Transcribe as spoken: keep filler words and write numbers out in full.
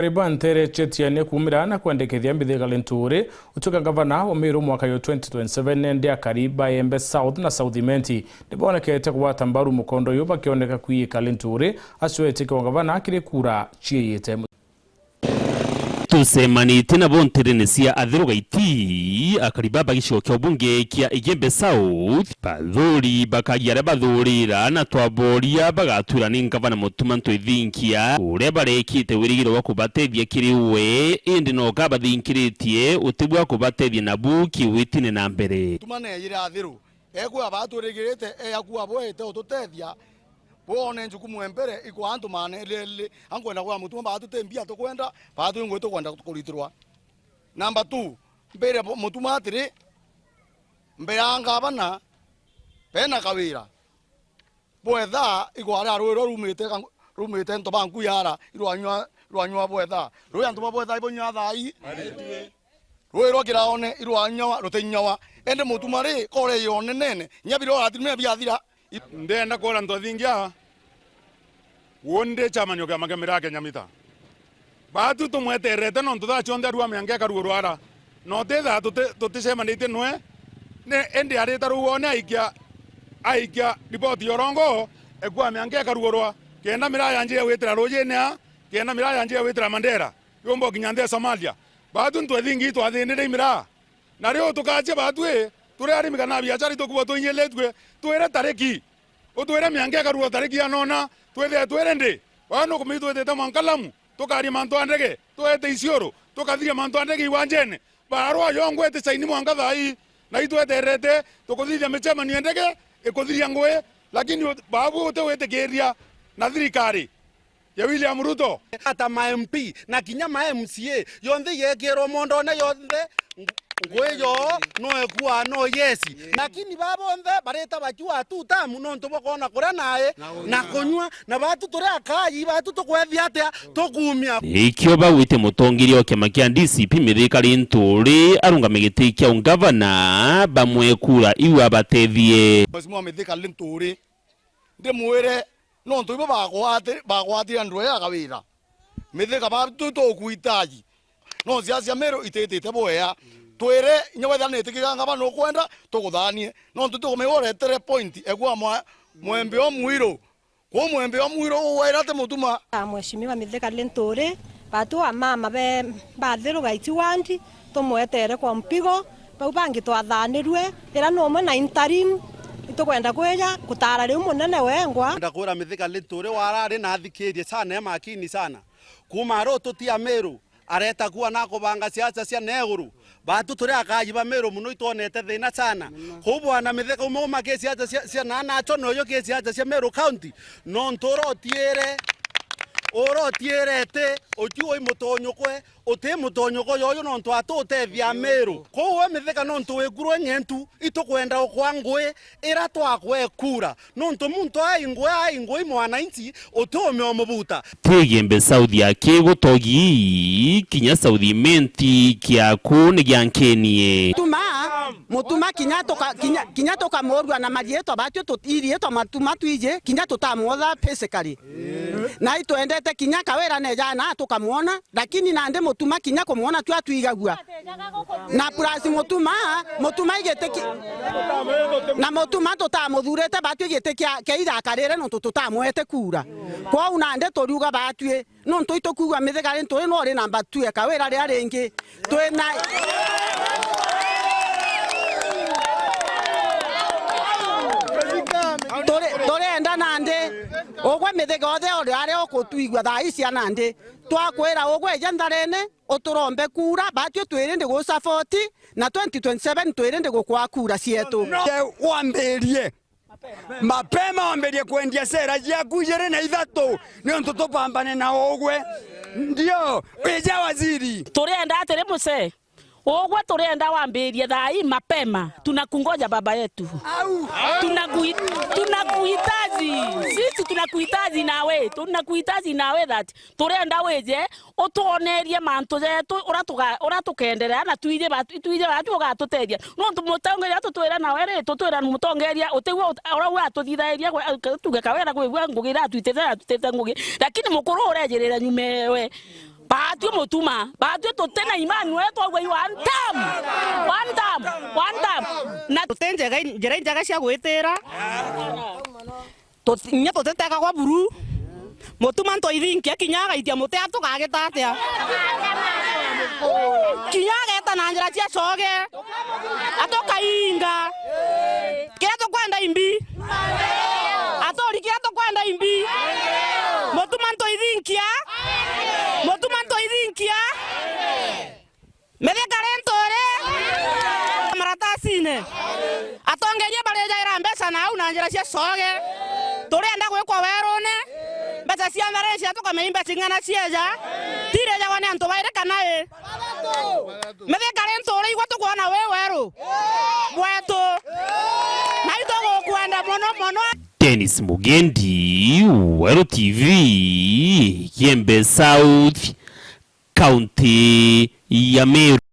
Akari ba nteere cia Tiania kuumira na kwendekethia Mithika Linturi utuika ngavana wa Meru mwaka yo twenty twenty-seven, nende akari ba Embe South na South Imenti nibonekete kugwata mbaru mukondo uyu, bakioneka kwiika Linturi acwetike wa ngavana kiri kura ciiyite. Tucemanitie nabo nterene cia Athiru Gaiti, akari baba gicigo kia ubunge kia Igembe South, bathuri bakagia aria bathurira, na twaboria bagatwira ni ngavana Mutuma Ntwithinkia uria barekite wirigiro wa kubatethia kiri we, indi no kabathingiritie uti bwa kubatethia nabu kiwitine na mbere. Mutuma neeyire Athiru, ekwira batwirigirite, eeya kuwa bwete ututethia, bwone njukumu e mbere ikwa antu maana elelele. Ankwenda kwira Mutuma, baatu ti mbia tukwenda, baatu i ngugi tukwenda kuritirwa. Number two, mbire bo-, Mutuma atiri, mbere ya ngavana, bena kawira. Bwetha igwa ria rui ruria rumite ka-, rumite nto ba Nkuyara, irwanywa, irwanywa Bwetha. Rui antu ba Bwetha ibunywa thaa ii. Rui rwa Kiraone irwanyawa, rutinyawa. Indi Mutuma ri, kore yonenene, nya bira uratirumia biathira. Ndenda kwira Ntwithinkia, uu ndi chairman o kiama kia miraa Kenya Mita. Baatu tumweterete nontu thaa cionthe arua mianka ikaruurwa ara. Na utithaa tuti-, tuticemanitie nwe, ni, indi arita ruuone aikia, aikia ripoti ya urongo, ekua mianka ikaruurwa, kenda miraa yanjia gwitira ruujine aa, kenda miraa yanjia gwitira Mandera, yumba ukinya nthi ya Somalia. Baatu Ntwithinkia itwathinire i miraa. Na riu tukacia baatu i, turi arimi kana biachara itukuba twinyiritue, twire tariki. Utwire mianka ikaruurwa tariki ya nona, twithire twire ndi. Wee nukumenya twitite mwanka Lamu, tukaria mantu a ndege, twete Isiolo, tukathiria mantu a ndege iwanjene. Barua yongwa iticaini mwanka thaa ii, na itweterete, tukuthithia micemanio ya ndege, ikuthiria ngui, lakini ut-, babu uti witikiria na thirikari ya William Ruto. Ata ma M P na kinya ma M C A, yonthe igekirwa mondone yonthe, ng-, ngui yo no ekua no yes. Lakini ba bonthe barita bachua tu tamu nontu bokona kuria nae na kunywa, na batu turi akaji, batu tukwethia atia tukumia. Ikio bagwite mutongeria wa kiama kia D C P Mithika Linturi arungame giti kia ungavana, bamwe kura iu abatethie. Mheshimiwa Mithika Linturi, ndimwire, nontu ibo bagwati-, bagwatire andu aya akawira. Mithika batu tukuhitaji. No siasa cia Meru ititite bwea. Twire, inya wethira nitikikanga ba nukwenda, tuguthanie. Nontu tukumenya uretere point, egua mwa-, mwembe o mwiru. Kuu mwembe o mwiru uwaira ati Mutuma. Ah, Mheshimiwa Mithika Linturi, batu a mama be bathiruga iti wandi, tumwetere kwa mpigo, bau bangi twathanirue, ira ni umwe na interim, itukwenda kwija gutara riu munene wengwa. Ndakwira Mithika Linturi warari na athikirie sana, e makini sana. Kuma aro tuti a Meru, areta kuwa na kubanga siasa cia neeguru. Batu turi akaji ba Meru muno itwonete thina sana. Kuu bwana Mithika uma uma ki siasa cia, cia na nacho noyo ki siasa cia Meru County. Nontu urotiire, urotiire ati utiu ui mutonyukwe, uti mutonyoko yoyo nontu atutethia Meru. Kuu we Mithika nontu wikurwe ng'entu, itukwenda ukwa ngui ira twakwe kura. Nontu muntu ai ngui, ai ngui mwananchi, uti ume umubuta. Ti Igembe South ya Kigutogi, kinya South Imenti kiaku ni giankenie. Mutuma, Mutuma kinya tuka-, kinya, kinya tukamurua na mariitwa batwi tu-, iriitwa Mutuma twiji, kinya tutamwotha physically. Na itwendete kinya kawira neja na tukamwona, lakini nandi Mutuma kinya kumwona tu atwigagua. Na plus Mutuma, Mutuma igiti ki-, na Mutuma tutamuthurite batwi giti kia, kia irakarire nontu tutamwete kura. Kwou nandi turiuga batwi, nontu itukwigua Mithika Linturi no ri namba two ya kawira ria ringi. Twina, turi, turienda nandi ugwe Mithika othe uri aria ukutwigua thaa ici a nandi. Twakwira ugwe eja ntharene, uturombe kura, batwi twiri ndi gusapoti, na twenty twenty-seven twiri ndi gukwa kura cietu. Wambirie mapema, wambirie kwendia sera ciaku ijiri na ithatu, niuntu tupambane na ugwe. Ndio, wija waziri. Turienda atiri mucee, ugwe turienda wambirie thaa ii mapema. Tunakungoja baba yetu. Tunakuhi-, tunakuhitaji. Sisi tunakuhitaji nawe. Tunakuhitaji nawe that turenda wije utwonerie mantu jetu, uria tuga-, uria tukenderea, na twiji batu, twiji batu ugatutethia. Nontu mutongeria tutwira nawe ri, tutwira mutongeria utigua ut-, uria we atuthithairia gwe, tuge kawira kwigua ngugi iria atwitite, atwitite ngugi. Lakini mukuru urejirira nyuma ewe. Baatwi Mutuma, baatwi tuti na imani, we twauga i one term, one term, one term. Na tuti njega, njira injega cia gwitira. Tut-, inya tutitegagwa buru. Mutuma ntoithinkia kinya agaitia muti atukagita atia? Kinya ageta na njira cia coge. Atukainga. Kiria tukwenda imbi. Aturi kiria tukwenda imbi. Mutuma ntoithinkia. Mutuma ntoithinkia. Mithika ri nturi maratasine. Atongeria barijaira mbeca na au na njira cia coge. Turienda gwikwa werune. Mbeca cia mberecia tukamenya imbeca ing'ana cieja. Tirijagwa ni antu bairi kana i? Mithika ri nturi igwe tukwona wi weru bwetu. Na itugukwenda mono mono. Dennis Mugendi, Weru T V, Kiembe South, County ya Meru.